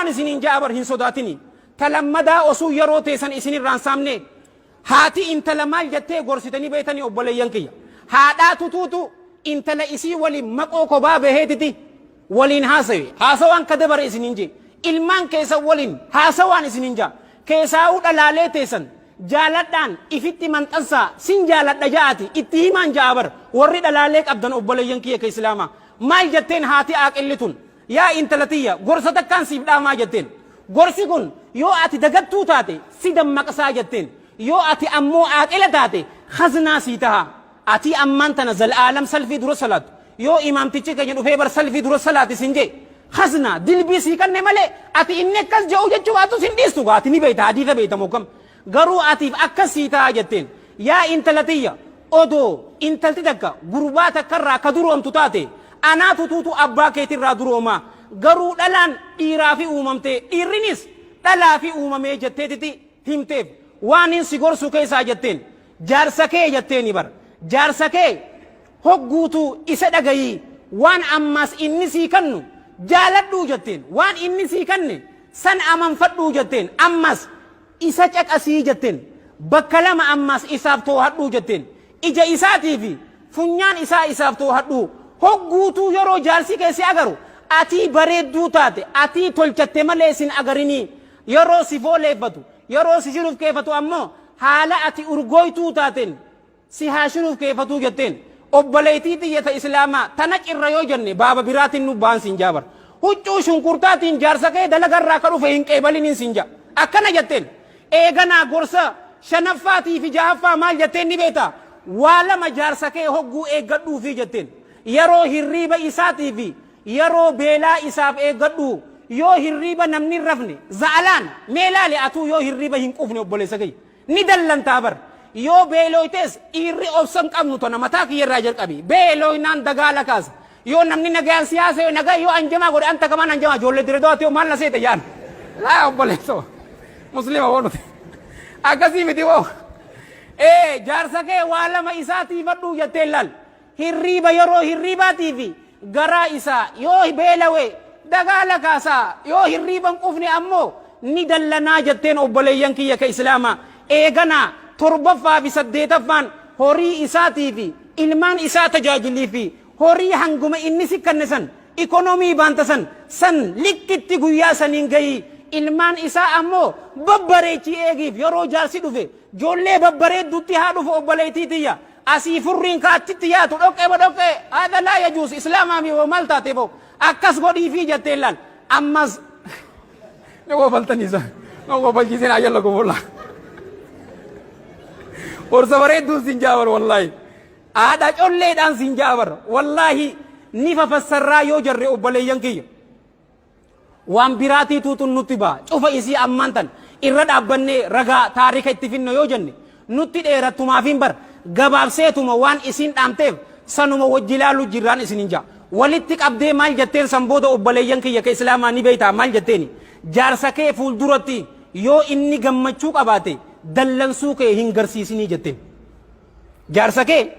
Dhugaadhaan isiniin ja'a bar, hin sodaatini. Ta lammadaa osuu yeroo teessan isinirraan saamne, haati intala maal jettee gorsitanii beeytanii, obboleeyyan kiyya? Haadhaa tutuutu intala isii waliin maqoo kophaa baheetiti waliin haasawe. Haasawaan ka dabare isiniin jee, ilmaan keessan waliin haasawaan isiniin jaa. Keessaa'uu dhalaalee teessan jaaladhaan ifitti manxansaa, sin jaaladha ja'aati itti himaan ja'a bar, warri dhalaalee qabdan, obboleeyyan kiyya ka islaamaa. Maal jetteen haati aaqilli tun? Yaa intala tiyya, gorsa takkaan siif dhaamaa jetteen. Gorsi kun yoo ati dagattuu taate si dammaqsaa jetteen. Yoo ati ammoo aaqila taate khaznaa sii taha. Atii ammaan tana zal'aalam salfii dura salaattu, yoo imaamtichi keenya dhufee bar salfii dura salaati sin jee, khaznaa dilbii sii kanne malee ati inni akkas je'u jechuu baattus hin dhiistu gaa. Ati ni beeyta, hadiisa beeyta moo kam, garuu atiif akkas sii taha jetteen. Yaa intala tiyya, odoo intalti takka gurbaa takkarraa ka duroomtu taate, anaa tutuutu abbaa keetirraa duroomaa. Garuu dhalaan dhiiraafi uumamtee, dhiirrinis dhalaafi uumamee jetteetiti himteef. Waanin si gorsu keessaa jetteen, jaarsa kee jetteeni bar, jaarsa kee hogguutu isa dhagayii, waan ammaas inni sii kannu jaaladhuu jetteen. Waan inni sii kanne san amanfadhuu jetteen. Ammas isa caqasii jetteen. Bakka lama ammaas isaaf toohadhuu jetteen: ija isaatii fi funyaan isaa isaaf toohadhuu. Hogguutuu yeroo jaarsi kee si agaru atii bareedduu taate, atii tolchatte malee sin agarinii. Yeroo si fooleeffatu, yeroo si shurufkeeffatu ammoo haala ati urgooytuu taateen si haa shurufkeeffatuu jetteen. Obboleettii tiyya ta islaamaa, tana cirra yoo jenne baaba biraatiin nu baan siin jaabar. Huccuu shunkurtaatiin jaarsa kee dalagarraa ka dhufe hin qeebaliniin siin jaa. Akkana jetteen. Eeganaa gorsa shanaffaatii fi jahaffaa maal jetteen ni beektaa? Waa lama jaarsa kee hogguu eeggadhuufii jetteen: yeroo hirriiba isaatii fi yeroo beelaa isaaf eeggadhu. Yoo hirriiba namni hin rafne za'alaan, mee laali, atuu yoo hirriiba hin quufne, obboleessa kiyya, ni dallantaa bar. Yoo beelooytes, dhiirri obsa hin qabnu tana mataa kiyya irraa jalqabi, beelooynaan dagaala kaasa. Yoo namni nagayaan si haasaye nagaya, yoo anjamaa godhe anta kamaan anjamaa ijoollee dire do'ate, yoo maal na seete jaan. Laa, obboleessoo muslima woo, nuti akkasii miti woo. Ee, jaarsa kee waa lama isaa tiifadhuu jettee. Laal, hirriiba, yeroo hirriibaatii fi garaa isaa. Yoo beelawe dagaala kaasaa, yoo hirriiba hin quufne ammoo ni dallanaa jetteen, obboleeyyan kiyya ka islaamaa. Eeganaa torbaffaa fi saddeetaffaan, horii isaatii fi ilmaan isaa tajaajilii fi horii hanguma inni si kanne san ikonomii baanta san san likkitti guyyaa saniin gahii. Ilmaan isaa ammoo babbareechii eegiif. Yeroo jaarsi dhufe joollee babbareeddutti haa dhufu. Obboleettii tiyya, asii furriin ka achitti yaatu dhoqqee bo dhoqqee, haadha laa yajuus islaamaa mi maal taate bo, akkas godhiifii jetteen. Laal, ammas ni kofaltaniisa na kofalchiiseen ayyalla kofolla. Gorsa bareedduun sin jaabar, wallaahi haadha colleedhaan sin jaabar. Wallaahi ni fafassarraa yoo jarre, obboleeyyan kiyya, waan biraatii tuutun nutti ba'a. Cufa isii ammaan tan irra dhaabbannee ragaa taarika itti finna yoo jenne nutti dheerattumaafiin bar, gabaabseetuma waan isiin dhaamteef sanuma wajji ilaaluu jirraan isinin jaa. Walitti qabdee maal jetteen san booda, obboleeyyan kiyya ka islaamaa, ni beeytaa maal jetteeni? Jaarsa kee fuulduratti yoo inni gammachuu qabaate dallansuu kee hin garsiisinii jetteen. Jaarsa kee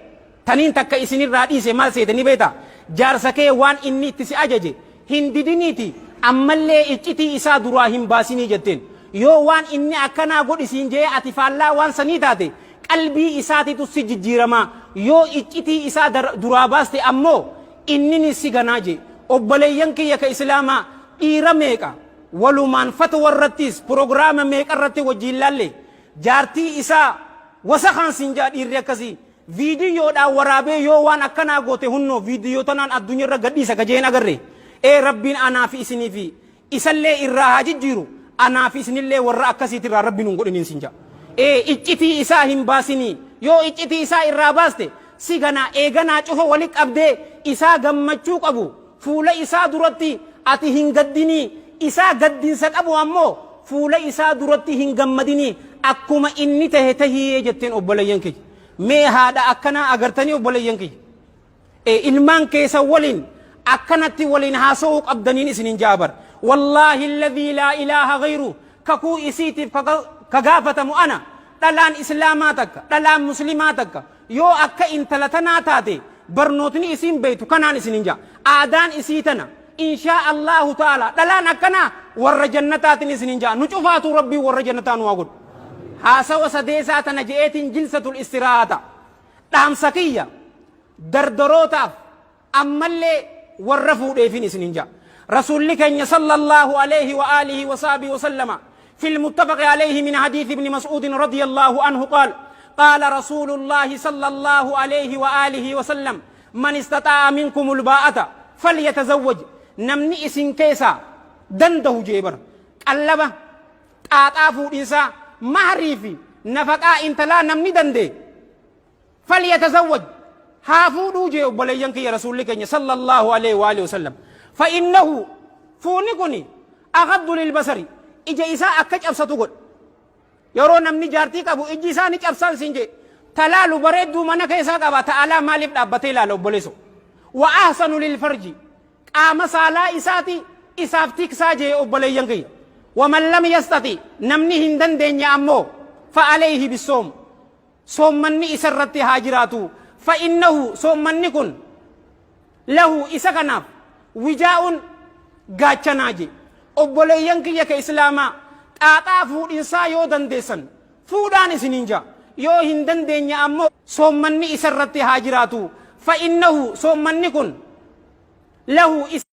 taniin takka isinirraa dhiise maal seete ni beektaa? Jaarsa kee waan inni itti si ajaje hin didiniiti, ammallee iccitii isaa duraa hin baasinii jetteen. Yoo waan inni akkanaa godhi siin jee ati faallaa waan sanii taate, qalbii isaatitu si jijjiiramaa. Yoo iccitii isaa duraa baaste ammoo innini si ganaa jee. Obboleeyyan kiyya ka islaamaa, dhiira meeqa walumaan fatwa irrattis piroogiraama meeqa irratti wajjiin laalle jaartii isaa wasakaan siin jaa. Dhiirri akkasii viidiyyoodhaan waraabee yoo waan akkanaa goote hunnoo viidiyyoo tanaan addunyaa irra gadhiisa ka jeen agarre. Ee, rabbiin anaa fi isinii fi isallee irraa haa jijjiiru. Anaa fi isinillee warra akkasiitirraa rabbi nun godhiniin sin jaa. Ee, iccitii isaa hin baasinii. Yoo iccitii isaa irraa baaste si ganaa. Eeganaa cufa wali qabdee, isaa gammachuu qabu fuula isaa duratti ati hin gaddinii, isaa gaddinsa qabu ammoo fuula isaa duratti hin gammadinii. Akkuma inni tahe tahiyee jetteen. Obboleeyyan kiyya, mee haadha akkanaa agartanii? Obboleeyyan kiyya, ilmaan keessan waliin akkanatti waliin haasa'uu qabdaniin isinin jaabar. Wallaahi alladhii laa ilaaha ghayru, kakuu isiitiif ka gaafatamu ana, dhalaan islaamaa takka, dhalaan muslimaa takka yoo akka intala tanaa taate, barnootni isiin beektu kanaan isinin jaa, aadaan isii tana. Inshaa Allaahu ta'ala dhalaan akkanaa warra jannataatiin isinin ja'a. Nu cufaatuu Rabbiin warra jannataa nu haa godhu. Haasawa sadeesaa tana je'eetiin jilsatul istiraahata. Dhaamsa kiyya dardarootaaf ammallee warra fuudheefin isinin ja'a. Rasuulli keenya sallallahu alayhi wa alihi wa sahbihi wa sallama في المتفق عليه من حديث ابن مسعود رضي الله عنه قال قال رسول الله صلى الله عليه وآله وسلم من استطاع منكم الباءة فليتزوج. Namni isin keessaa dandahu jeebar qallaba xaaxaa fuudhinsaa mahrii fi nafaqaa intalaa namni danda'e فليتزوج haa fuudhuu jee obboleeyyan kiyya rasuulli keenya sallallahu alaihi wa alihi wasallam. فإنه fuuni kuni أغض للبصر ija isaa akka cabsatu godha. Yeroo namni jaartii qabu ijji isaa ni cabsaan siin jee talaalu bareedduu mana keessaa qaba ta'alaa maaliif dhaabbatee ilaala obboleesso. وأحصن للفرج qaama saalaa isaati isaaf tiksaa jee obboleeyyan kiyya. ومن لم يستطع namni hin dandeenye ammoo فعليه بالصوم soommanni isa irratti haa jiraatu. فإنه soommanni kun له isa kanaaf وجاء gaachanaa je. Obboleeyyan kiyya ka islaamaa, xaaxaa fuudhinsaa yoo dandeessan fuudhaan isiniin jaa. Yoo hin dandeenye ammoo soommanni isa irratti haa jiraatu. فإنه soommanni kun له.